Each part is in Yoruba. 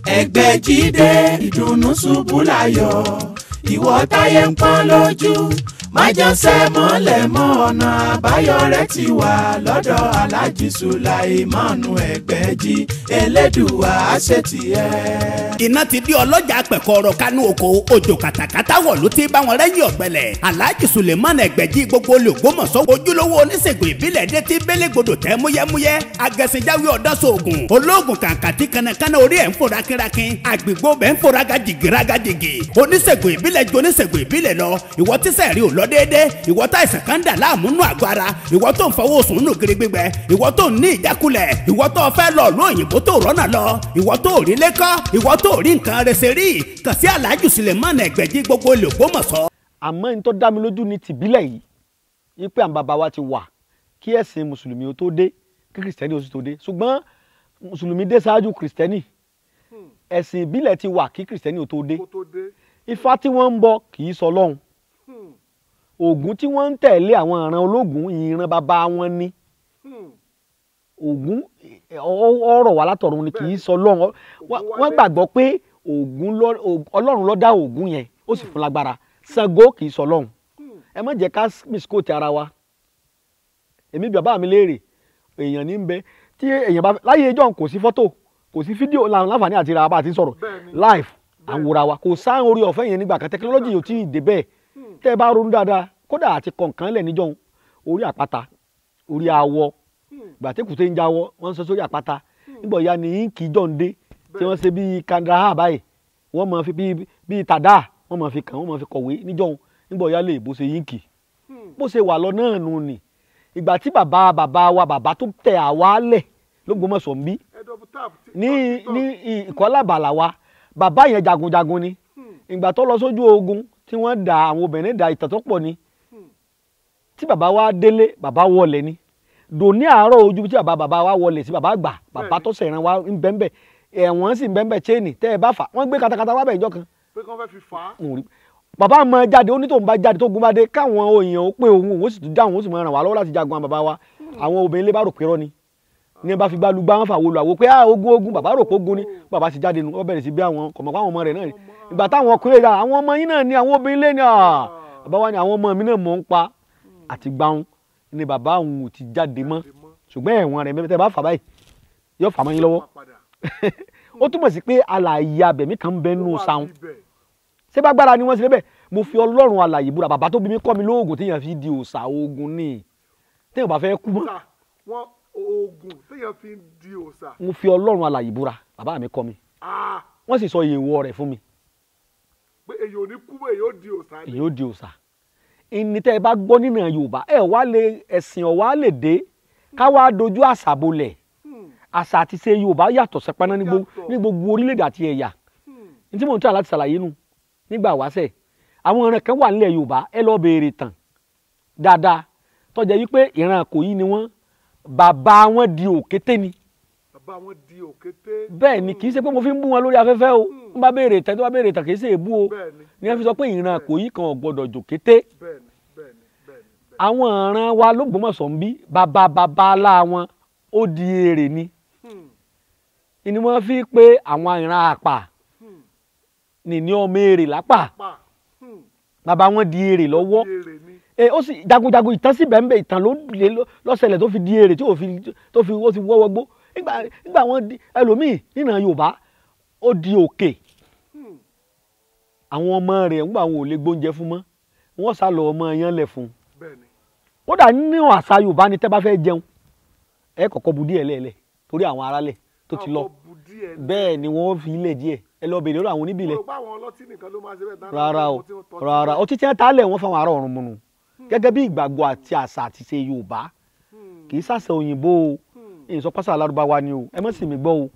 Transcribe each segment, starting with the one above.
Ẹgbẹ́jídé ìdùnnú ṣubú láyọ̀, ìwọ táyé ń pọ́n lójú, májànsẹ́ mọ́lẹ̀ mọ́ ọ̀nà àbáyọ rẹ̀ ti wà lọ́dọ̀ Alhaji Sulaimanu Ẹgbẹ́jí, Elédùwà àṣetìẹ́. Iná ti di ọlọ́jà pẹ̀kọ́rọ̀ kánú oko, òjò kàtàkàtà wọ̀ ló ti bá wọn rẹ́yìn ọ̀gbẹ́lẹ̀. Alhaji Sulaimanu Ẹgbẹ́jí gbogbo olùgbòmọ̀sọ́ ojúlówó oníṣègùn ìbílẹ̀ dé ti bélégbodò tẹ́ múyẹ́múyẹ́, agẹ̀sìnjáwé ọ̀dọ́sọ̀ọ̀gùn olóògùn kàǹkàtì kanakana orí ẹ̀ ń fò rákínrákín, àgbègbè bẹ́ẹ̀ ń fò rágàjìgì rágàjìgì. Oníṣègùn ìbílẹ̀ ju oníṣègùn ìbílẹ̀ lọ, ìwọ tíṣẹ̀ rí ò lọ déédé, ìwọ tá ìsàn kan dà láàmú nù àgọ́ ara, ìwọ tó ń fọwọ́ sùn nù gírí gbígbẹ, ìwọ tó ń ní ìjákulẹ̀, ìwọ tó fẹ́ lọ lóyìnbó tó rọ́nà lọ, ìwọ tó rí lẹ́kọ́, ìwọ tó rí nǹkan rẹsẹ̀ rí, kàn sí Alhaji Sulaimanu Ẹgbẹ́jí gbogbo olùgbòmọ̀sọ́. Àmọ́ n tó dá mi lójú ní tìbílẹ̀ yìí wípé àwọn bàbá wa ti wà kí ẹ̀sìn mùsùlùmí ó tó dé, kí kìrìsìtẹ́nì ó sì tó dé. Ṣùgbọ́n mùsùlùmí dé ṣáájú kìrìsìtẹ́nì, ẹ̀sìn ìbílẹ̀ ti wà kí kìrìsìtẹ́nì ó tó dé. Ifá tí wọ́n ń bọ kì í sọ Ọlọ́run, Ògún tí wọ́n ń tẹ̀lé àwọn ìran ológun ìran bàbá wọn ni. Ògún ọ̀rọ̀ wà látọ̀run ni, kì í sọ Ọlọ́run. Wọ́n gbàgbọ́ pé Ògún Ọlọ́run ló dá Ògún yẹn, ó sì fún lágbára. Ṣàngó kì í sọ Ọlọ́run. Ẹ má jẹ́ ká misquote ara wa. Èmi bàbá mi léèrè, èèyàn ní ń bẹ tí èèyàn bá láyé ẹjọ́ kò sí fọ́tò, kò sí fídíò láǹfààní àti ra bá a ti sọ̀rọ̀ live àwòrán wa, kò sáà orí ọ̀fẹ́ yẹn nígbà kan, tẹkinọ́lọ́jì yóò tí ì dé bẹ́ẹ̀. Tẹ́ ẹ bá ronú dáadáa, kódà àti kọ̀ǹkan lẹ̀ níjọ́ orí àpáta, orí awọ, ìgbà tí kùté ń jáwọ́ wọ́n ń sọ sórí àpáta. Nígbà ọ̀ya ni íǹkì jọ̀ ń dé tí wọ́n ṣe bíi kandraha báyìí, wọ́n máa fi bíi tàdá, wọ́n máa fi kàn, wọ́n máa fi kọ̀wé níjọ́. Nígbà ọ̀ya lè bó ṣe íǹkì bó ṣe wà lọ náà nù ni. Ìgbà tí bàbá bàbá wa bàbá tó tẹ àwa lẹ̀ l'Ógbómọ̀ṣọ́ ń bí ní ìkọ́lábàlà wa, bàbá yẹn jagunjagun ni. Ìgbà tó lọ sójú ogun tí wọ́n da àwọn obìnrin da ìtàn tó pọ̀ ni. Tí bàbá wa délé, bàbá wọlé ni. Dòní àárọ̀ ojú tí bàbá bàbá wa wọlé sí bàbá àgbà, bàbá tó sẹ̀ràn wa ń bẹ́ńbẹ́, ẹ̀wọ̀n sì ń bẹ́ńbẹ́ chain tẹ́ ẹ bá fà, wọ́n gbé katakata wá bẹ̀ ìjọ kan. Pé kí wọ́n fẹ́ fi fà á. Bàbá mọ jáde, ó ní tóun bá jáde tó gun bá dé káwọn èèyàn ó pé òun, òun sì tún dáhùn, ó sì mọ ràn wá lọ́wọ́ láti jagun àwọn bàbá wa. Àwọn obìnrin lè bá rò pé rọ́ ni, ní bá fi gbá lu gbá wọn fà wọlé àwo pé ah ogun ogun, bàbá rò pé ogun ni. Bàbá sì jáde nu, wọ́n bẹ̀rẹ̀ sí bí àwọn kọ̀mọ̀ pa àwọn ọmọ rẹ̀ náà ni. Ìgbà táwọn ọkùnrin rẹ̀, àwọn ọmọ yín náà ni àwọn obìnrin lé ní, bàbá wa ni àwọn ọmọ mi náà mọ̀ ń pa àti gbáhùn ni bàbá òun ò ti jáde mọ́. Ṣùgbọ́n ẹ̀wọ̀n rẹ̀ mẹ́tẹ́ bá fà báyìí yóò fà mọ́ yín lọ́wọ́. Ó túmọ̀ sí pé alààyè abẹ̀mí kan ń bẹ nù sáwọn. Ṣé bá gbára ni wọ́n ṣe lébẹ̀? Mo fi Ọlọ́run alààyè búra, bàbá tó bí mi kọ́ mi lóògùn téèyàn fi di òòṣà ogun ni, téèyàn bá fẹ́ kú mọ́. Oògùn téèyàn fi di òòṣà. Mo fi Ọlọ́run alààyè búra, bàbá mi kọ́ mi, wọ́n sì sọ èèwọ̀ rẹ̀ fún mi. Pé èyí ò ní kú mọ́, èyí ò di òòṣà ni. Èyí ò di òòṣà. Ìní tẹ́ ẹ bá gbọ́ nínú Yorùbá, ẹ wá lè ẹ̀sìn ọ̀wá lè dé ká wá dojú àṣà bolẹ̀. Àṣà àti ṣe Yorùbá yàtọ̀ sẹpẹ́ná ní gbogbo orílẹ̀-èdè àti ẹ̀yà. Ní tí mò ń tọ́ láti ṣàlàyé nù nígbà wáṣẹ̀, àwọn ìran kan wà nílẹ̀ Yorùbá, ẹ lọ béèrè tàn dáadáa tó jẹ́ wípé ìran Ìkòyí ni wọ́n, bàbá wọn di òkété ni. Bàbá wọn di òkété. Bẹ́ẹ̀ ni, kì í ṣe pé mo fi ń bú wọn lórí afẹ́fẹ́ o. Wọ́n bá béèrè tàn, tó bá béèrè tàn kì í ṣe èébú o. Ni wọ́n fi sọ pé ìran Ìkòyí kan ò gbọ́dọ̀ jòkété. Àwọn ìran wa l'Ógbómọ̀ṣọ́ ń bí, bàbá bàbá alá wọn ó di èrè ni. Ni wọ́n fi pé àwọn ìran àpà ní ọmọ èrè lápà, bàbá wọn di èrè lọ́wọ́. Ó sì jagunjagun ìtàn sí bẹ́ẹ̀ ìtàn ló lọ́sẹ̀lẹ̀ tó fi di èrè tí tó fi ó ti wọ́wọ́ gbó. Nígbà wọn di ẹlòmíì nínú Yorùbá ó di òkè. Àwọn ọmọ rẹ̀ ńgbà wọn ò lè gbóúnjẹ fún mọ́, wọ́n sá lọ ọmọ yẹn lẹ̀ fún. Kódà nínú àṣà Yorùbá ni tẹ́ bá fẹ́ jẹun, ẹ kọ́kọ́ bu díẹ̀ lẹ́ẹ̀lẹ̀ torí àwọn aráàlẹ̀ tó ti lọ. Bẹ́ẹ̀ ni wọ́n fi ilẹ̀ díẹ̀, ẹ lọ bèèrè lọ́dọ̀ àwọn oníbílẹ̀. Rárá o, rárá ọtí tí wọ́n ta lẹ̀ wọ́n fáwọn ará ọ̀run mu nù. Gẹ́gẹ́ bí ìgbàgbọ́ àti àṣà àti ṣe Yorùbá, kì í ṣàṣà òyìnbó o, ìsọpọ́sà alárúbáwá ni o, ẹ má sì mí gbọ́ o,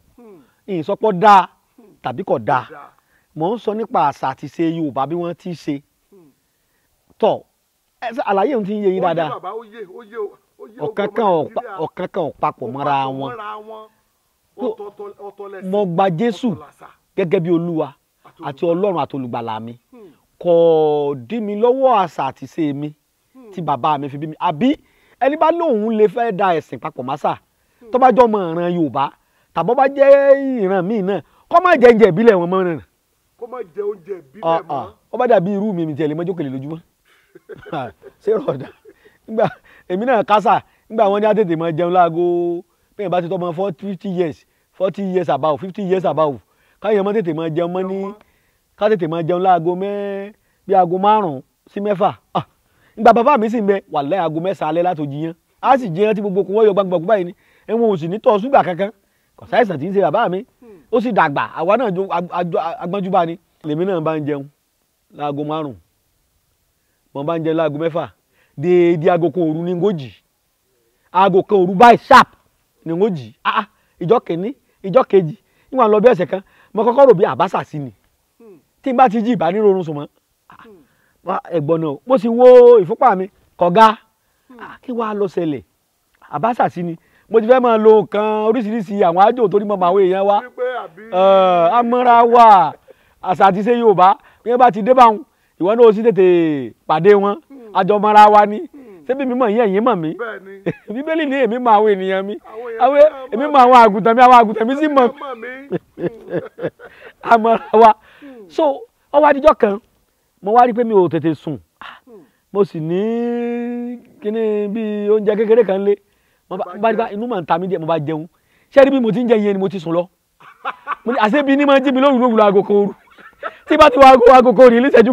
ìsọpọ́ dáa tàbí kò dáa. Mò ń sọ nípa àṣà àti ṣe Yorùbá bí wọ́n ti ṣe. Tọ́ àlàyé òun ti ń yé yín dáadáa. Ọ̀kan kan ò papọ̀ mọ́ra wọn. Mo gba Jésù gẹ́gẹ́ bí Olúwa àti Ọlọ́run àti olùgbàlà mi. Kò dí mi lọ́wọ́ àṣà àti ṣe mi tí bàbá mi fi bí mi. Àbí ẹni bá lóun lè fẹ́ da ẹ̀sìn papọ̀ mọ́sà, tó bá jọ mọ ìran Yorùbá tàbọ́ bá jẹ́ ìran míì náà, Kọ́ má jẹ oúnjẹ ìbílẹ̀ wọn mọ́ náà. Kó má jẹ oúnjẹ ìbílẹ̀ mọ́. Ó bá dàbí irú mi tiẹ̀ lè mọ́jọ́ kele lójúmọ́. Ṣé rọ̀dà nígbà èmi náà kásà nígbà wọn ní á tètè máa jẹun láago bẹ́ẹ̀ bá ti tọ́ ọmọ 50 years, 40 years above, 50 years above, káyọ̀ mọ́ tètè máa jẹun mọ́ ní ká tètè máa jẹun láago mẹ́ bí aago 5 sí 6. Ah, nígbà bàbá mi sì ń bẹ, wàláhì, aago 9 alẹ́ látò jiyàn, á sì jiyàn tí gbogbo okùn wọ́n yọ gbàngbàngbà báyìí ni ẹ̀wọ̀n ò sì ní tọ́ ṣúgà kankan. Kò sáìsàn tí ń ṣe bàbá mi, ó sì dàgbà. Àwa náà agbọ́njúbá ni. Lèmi náà bá ń jẹun láago 5, mo bá ń jẹun láago 6, déédéé aago 1 òru ní ngójì, aago 1 òru báyìí sharp ní ngójì. Ah, ìjọ kìíní, ìjọ kejì, níwọ̀n lọ bí ọ̀sẹ̀ kan, mo kọ́kọ́ rò bí àbáṣà sí ni. Tí n bá ti jí, ìbá ní rọrùn sùn mọ́. Ẹ̀gbọ́n náà, mo sì wo ìfúnpá mi kọ̀ga. Kí wàá lọ ṣẹlẹ̀? Àbáṣà sí ni. Mo ti fẹ́ máa lo nǹkan oríṣiríṣi àwọn àjò torí mọ́ àwọn èèyàn wa amọ́ra wa, àṣà àti ṣe Yorùbá. Bí wọ́n bá ti dé báwọn, ìwọ náà ó sì tètè pàdé wọn, àjọmọ́ra wa ni. Ṣébí mi mọ̀ yín, ẹ̀yin mọ̀ mí. Bíbélì ní èmi mọ̀ àwọn ènìyàn mi, èmi mọ̀ àwọn àgùntàn mi, àwọn àgùntàn mi sì mọ̀ amọ́ra wa. So ó wá díjọ́ kan, mo wá rí pé mi ò tètè sùn, mo sì ní kíní bí oúnjẹ kékeré kan lé. Mo bá rí inú mà ń ta mí díẹ̀, mo bá jẹun. Ṣé rí bí mo ti ń jẹ yẹn ni mo ti sùn lọ. Mo ní àṣebi ní máa ń jí mi lóru lóru aago 1 òru, tí bá ti wọ aago 1 òru ní ìṣẹ́jú,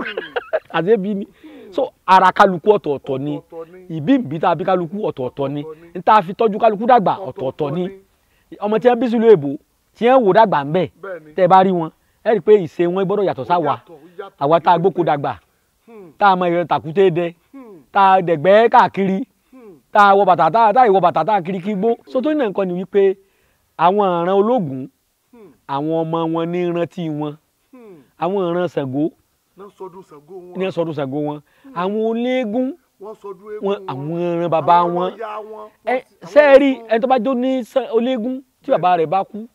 àṣebi ni. So ara kálukú ọ̀tọ̀ọ̀tọ̀ ni, ìbí ìbí tá a bí kálukú ọ̀tọ̀ọ̀tọ̀ ni, n tá a fi tọ́jú kálukú dàgbà ọ̀tọ̀ọ̀tọ̀ ni. Ọmọ tí wọ́n bí sílùú èbó, tí wọ́n wò dàgbà ń bẹ̀, tẹ́ ẹ bá rí wọn, ẹ rí i pé ìṣe wọn gbọ́dọ̀ yàtọ̀ sáwa, àwa tá a gbóko dàgbà, tá a mọ ìrìn tàkúté dẹ, tá a dẹ̀gbẹ́ káàkiri, tá a wọ bàtà, tá a ìwọ bàtà, tá a kiri kí gbó. So tó ní nǹkan ni wípé àwọn ìran ológun, àwọn ọmọ wọn ní rántí wọn, àwọn ìran Ṣàngó ní sọdún Ṣàngó wọn, àwọn oléégún wọn, àwọn ìran bàbá wọn. Ẹ sẹ́ẹ̀rí ẹni tó bá jó ní oléégún, tí bàbá rẹ̀ bá kú,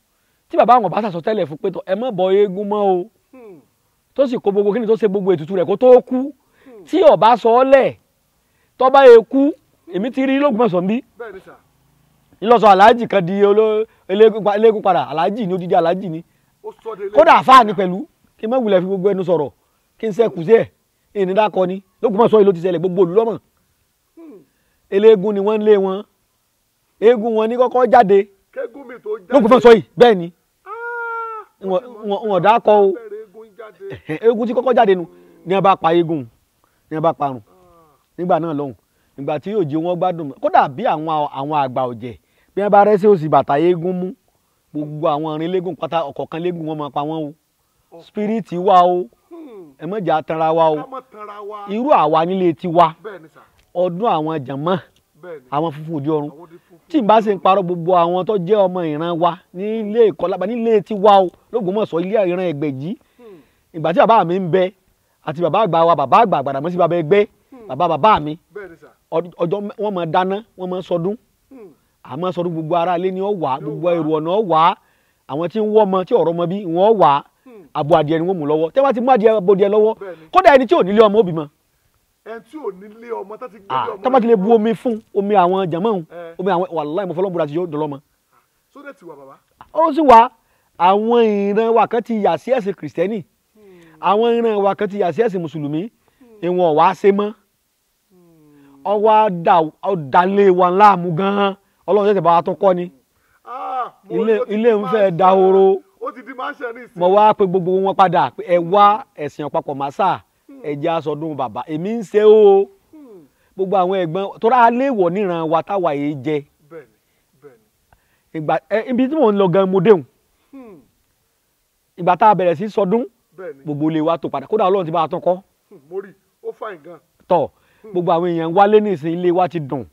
tí bàbá àwọn bá sàsọtẹ́lẹ̀ fún pé ẹ má bọ eégún mọ́ o, tó sì kó gbogbo kíni tó ṣe gbogbo ètùtù rẹ̀ kó tó kú, tí ó bá sọ ọ́ lẹ̀ tó bá yẹ kú, èmi ti rí l'Ógbómọ̀ṣọ́ ń bí ńlọsọ aláàjì kan di eléégún padà. Aláàjì ni, odidi aláàjì ni, kódà àfáà ni pẹ̀lú. Kí n má wulẹ̀ fi gbogbo ẹnu sọ̀rọ̀, kí n sẹ́kù sí ẹ̀ ìní dákọ ni. L'Ógbómọ̀ṣọ́ yìí ló ti ṣẹlẹ̀, gbogbo òlú lọ́mọ̀. Eléégún ni wọ́n ń lé wọn, eégún wọn ní kọ́kọ́ jáde l'Ógbómọ̀ṣọ́ yìí. Bẹ́ẹ̀ ni, wọn dákọ o. Eégún tí kọ́kọ́ jáde nu ní wọ́n bá pa eégún, ní wọ́n bá parun nígbà náà lọ́hùn. Ìgbà tí yóò jẹ wọn gbádùn, kódà bí àwọn àgbà ọ̀jẹ̀, bí wọ́n bá rẹ́ sí òsì bàtà eégún mú, gbogbo àwọn ìrìn léégún pátá, ọ̀kọ̀ọ̀kan léégún wọn máa pa wọ́n o. Spirit wà o, ẹ má jà tanra wa o. Irú àwa nílé tiwa, ọdún àwọn jàmọ́, àwọn funfun òde ọ̀run, tí n bá ṣe ń parọ́, gbogbo àwọn tó jẹ́ ọmọ ìran wa nílé ìkọlábà nílé tiwa o l'Ógbómọ̀ṣọ́, ilé ìran Ẹgbẹ̀jì, ìgbà tí bàbá mi ń bẹ àti bàbá àgbà wa, bàbá àgbà àgbàdàmọ́sí, bàbá ẹgbẹ́, bàbá bàbá mi, ọjọ́ wọ́n máa dáná, wọ́n máa sọdún, àmọ́ sọdún, gbogbo ará ilé ni ó wà, gbogbo èrò ọ̀nà ó wà, àwọn tí ń wọ́ ọmọ tí ọ̀rọ̀ ọmọ bí wọ́n wà, abo adìẹ ni wọ́n mú lọ́wọ́. Tẹ́ bá ti mú adìẹ, abo adìẹ lọ́wọ́, kódà ẹni tí ò nílé ọmọ ó bímọ. Ẹni tí ò nílé ọmọ tó ti gbé ọmọ. Tó bá ti lè bu omi fún omi àwọn jàmọ́ òun, omi àwọn, wàláhì, mo fọlọ́ búra, ti yóò dọ̀lọ́mọ. Sódẹ̀ ti wà, bàbá. Ó sì wá, àwọn ìran wa kan ti yà sí ẹ̀sìn kìrìsìtẹ́nì, àwọn ìran wa kan ti yà sí ẹ̀sìn mùsùlùmí, ìwọ̀n wá ṣe mọ́, ọwọ́ ọ̀dàlẹ̀ wa láàmú gan-an. Ọlọ́run ṣẹ̀ṣẹ̀ bá wa tún kọ́ ni. Ilé ń fẹ́ dahoro. Mo wá pé gbogbo wọn padà, ẹ wá ẹ̀sìn ọ̀pápọ̀ màsà, ẹ jẹ́ aṣọdún bàbá èmi ń ṣe o. Gbogbo àwọn ẹ̀gbọ́n tó rà léèwọ̀ níran wa táwa yìí jẹ ìgbà ibi tí mò ń lọ gan, mo déhùn ìgbà tá a bẹ̀rẹ̀ sí sọdún, gbogbo ilé wa tó padà. Kódà Ọlọ́run ti bá a tún kọ́ tọ̀, gbogbo àwọn èèyàn wálé nísìnyí, ilé wa ti dùn.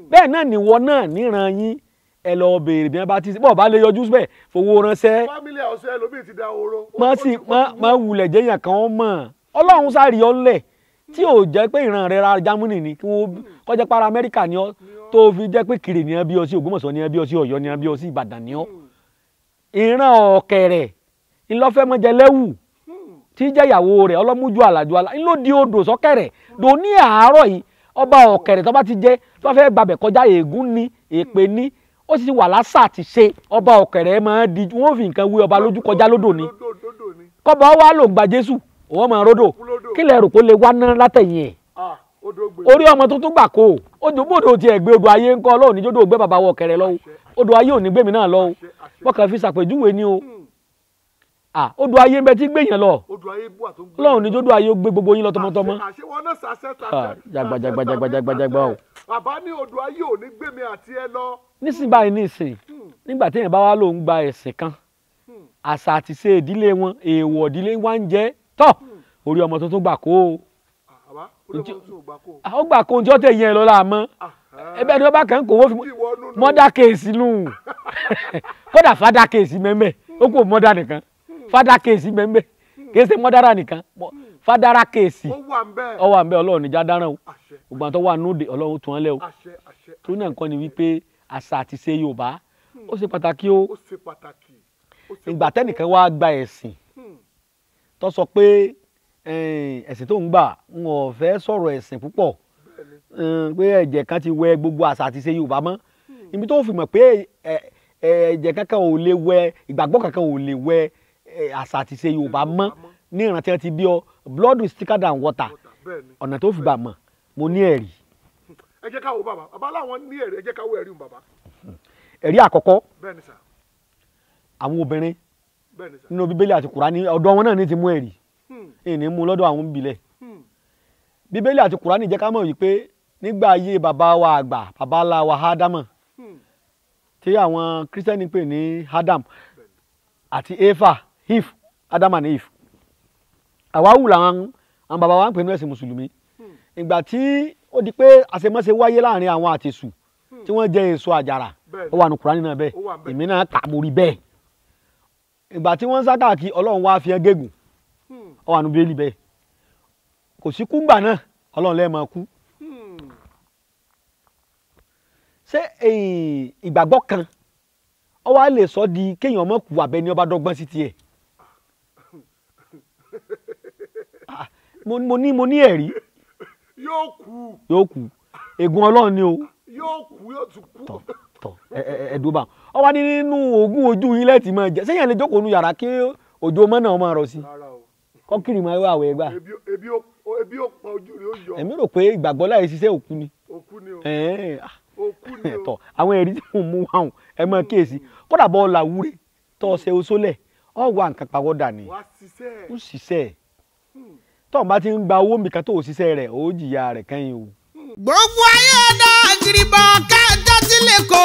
Bẹ́ẹ̀ náà nìwọ náà níran yín, ẹ lọ béèrè bí wọ́n bá ti bọ́ọ̀ bá lè yọjú síbẹ̀, fowó ránṣẹ́. Family house ẹlòmíì ti da oró. Má sì má wulẹ̀ jẹ́yàn kan mọ̀. Ọlọ́run sáré ọlẹ̀ tí ò jẹ́ pé ìran rẹ̀ ra Germany ni, kí wọ́n kọjá para Amẹ́ríkà ni ọ́, tó fi jẹ́ pé Kiri ni ẹ bí ọ sí, Ògbómọ̀ṣọ́ ni ẹ bí ọ sí, Ọ̀yọ́ ni ẹ bí ọ sí, Ìbàdàn ni ọ́. Ìran ọ̀kẹ̀rẹ̀ ńlọ́fẹ́mọ́jẹ lẹ́wù tí jẹ́ ìyàwó rẹ̀ ọlọ́mújú àlàjù àlà ńlọ́dí odò sọ́kẹ̀rẹ̀ dò ní àárọ̀ yìí. Ọba ọ̀kẹ̀rẹ̀ tó bá ti jẹ́, tó bá fẹ́ gbàbẹ̀ kọjá, ègún ni, èpè ni, Ó sì wà lásà àti ṣe ọba Ọ̀kẹ̀rẹ̀ máa di wọ́n fi nǹkan wé ọba lójú kọjá lódò ni. Kọ́ba wa ló gba Jésù òun máa ródò. Kí lẹ rò pé ó lè wá ná látẹ̀yìn ẹ̀? Orí ọmọ tuntun gbà kó odò bòdò tiẹ̀ gbé odò ayé ńkọ́. Ọlọ́run ní jódò gbé bàbá wọ Ọ̀kẹ̀rẹ̀ lọ́wọ́, odò ayé ò ní gbé mi náà lọ́wọ́. Wọ́n kàn fi ṣàpèjúwe ni o. Odò ayé ń bẹ tí gbé yẹn lọ. Ọlọ́run ní jódò ayé ó gbé gbogbo yín lọ tọmọtọmọ. Jàgbàjàgbàjàgbàjàgbà o. Bàbá ní odò ayé ò ní gbé mi àti ẹ lọ. Nísìnyí báyìí nísìnyí, nígbà téèyàn bá wá lòún gba ẹ̀sìn kan, àṣà àti ṣe ìdílé wọn, èèwọ̀ ìdílé wa ń jẹ́ tọ́. Orí ọmọ tuntun gbà kó o. Ó gbà kó ohun tí ó tẹ̀ yẹn lọ láàmọ́. Ẹbẹ́ ni wọ́n bá kàn ń kó wọ́n fi mọ́dà kéèsì nù. Kódà fádà kéèsì mẹ́mẹ́, ó kò mọ́dà nìkan. Fádà kéèsì mẹ́mẹ́, kìí ṣe mọ́dàrà nìkan. Fádàrà kéèsì. Ó wà ńbẹ̀. Ọlọ́run níjà dáràn o. Gbogbo àwọn tó wà núde Ọlọ́run tún wọn lẹ́ o. Tó náà nǹkan ni wípé àṣà àti ṣe Yorùbá ó ṣe pàtàkì o. Ìgbà tẹ́nìkan wá gba ẹ̀sìn tó sọ pé ẹ̀sìn tó ń gbà ń ò fẹ́ sọ̀rọ̀ ẹ̀sìn púpọ̀, pé ẹ̀jẹ̀ kan ti wẹ gbogbo àṣà àti ṣe Yorùbá mọ́. Ibi tó fi mọ̀ pé ẹ̀jẹ̀ kankan ò lè wẹ, ìgbàgbọ́ kankan ò lè wẹ àṣà àti ṣe Yorùbá mọ́ ní ìrántí ẹ ti bí ọ, blood is thicker than water. Ọ̀nà tó fi gbà mọ̀, mo ní ẹ̀rí. Ẹ jẹ́ ká wo bàbá. Bàbá láwọn ní ẹ̀rí, ẹ jẹ́ ká wo ẹ̀rí bàbá. Ẹ̀rí àkọ́kọ́, àwọn obìnrin nínú Bíbélì àti Kùránì ọ̀dọ̀ wọn náà ní ti mú ẹ̀rí. Ìní mú lọ́dọ̀ àwọn ìbílẹ̀. Bíbélì àti Kùránì jẹ́ ká mọ̀ wípé nígbà ayé bàbá wa àgbà, bàbá ńlá wa Ádámọ̀, tí àwọn Kírísítẹ́nì pè ní Adam àti Éfà, Eve, Adam and Eve. Àwáwù làwọn àwọn bàbá wa ń pè ní ẹ̀sìn Mùsùlùmí. Ìgbà tí ó di pé àṣemọ́ṣe wáyé láàrin àwọn àtẹ̀sù tí wọ́n jẹ èso àjàrà, ó wà ní Kùránì náà bẹ́ẹ̀, èmi náà kà mo rí bẹ́ẹ̀. Ìgbà tí wọ́n ń sá káàkiri, Ọlọ́run wá fi hàn gégùn, ó wà ní Bíbélì bẹ́ẹ̀. Kò sí kú ńgbà náà, Ọlọ́run lẹ́ẹ̀ máa kú. Ṣé ìgbàgbọ́ kan ó wá lè sọ di kéèyàn má kú abẹ́ni ọba dọ́gbọ́n sí tiẹ̀? Mo ní ẹ̀rí. Yóò kú. Yóò kú. Ègún Ọlọ́run ni o. Yóò kú, yóò tún kú. Tọ̀ tọ̀ ẹ̀ẹ́dùn bá. Ó wá ní nínú ogún ojú yín lẹ́ẹ̀tì máa jẹ. Ṣé yẹn lè jókòó nu yàrá kí òjò mọ́ náà máa rọ̀ sí? Kọ́kìrì máa wá àwẹ̀ gbà. Ebi ó pa ojú rẹ̀ ó yọ. Èmi rò pé ìgbàgbọ́ láì ṣiṣẹ́ òkú ni. Òkú ni o. Òkú ni o. Tọ̀ àwọn ẹ̀rí tí mò ń mú wá hùn ẹ máa kíyèsí. Kódà bọ́ làwúre tọ́ ṣe oṣólẹ̀ ọ wà nǹkan pawọ́dà ni. Wá ṣiṣẹ́. Ó ṣiṣẹ́. Tọ́ bá ti ń gba owó mìkan tó ṣiṣẹ́ rẹ̀ ó jìyà rẹ̀ kẹ́yìn o. Gbogbo ayé dá gíríbọ̀ kájọ́ sílẹ̀ kó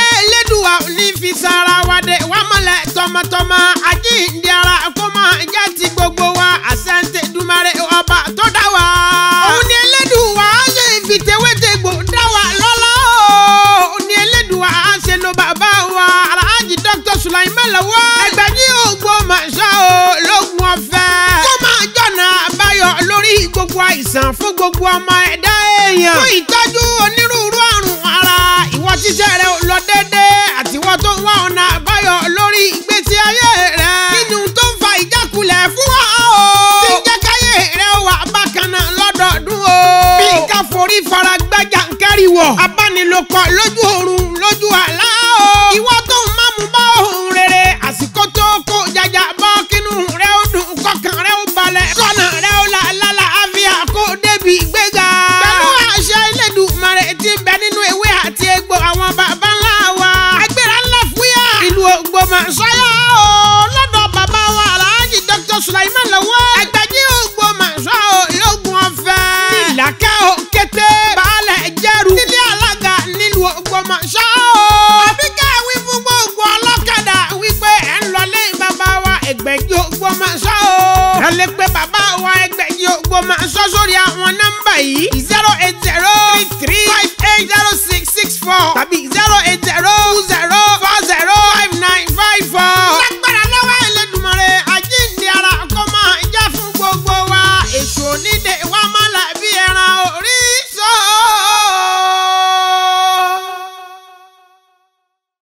Elédùà ní fi sára wa dé wá mọ́lẹ̀ tọmọtọmọ àjíǹde ara kó máa jẹ́ ti gbogbo wa àṣẹ Dùmarè ọba tó dá wa. Òun ni Elédùà ṣe fi tewétegbò dá wa lọ́lá o. Òun ni Elédùà ṣe lo bàbá wa Alhaji Dr. Sulaiman Lawal. Ẹgbẹ̀jì Ògbómọ̀ṣọ́ o lógun ọ̀fẹ́. Kó máa jọ̀nà àbáyọ lórí gbogbo àìsàn fún gbogbo ọmọ ẹ̀dá èèyàn. Fún ìtọ́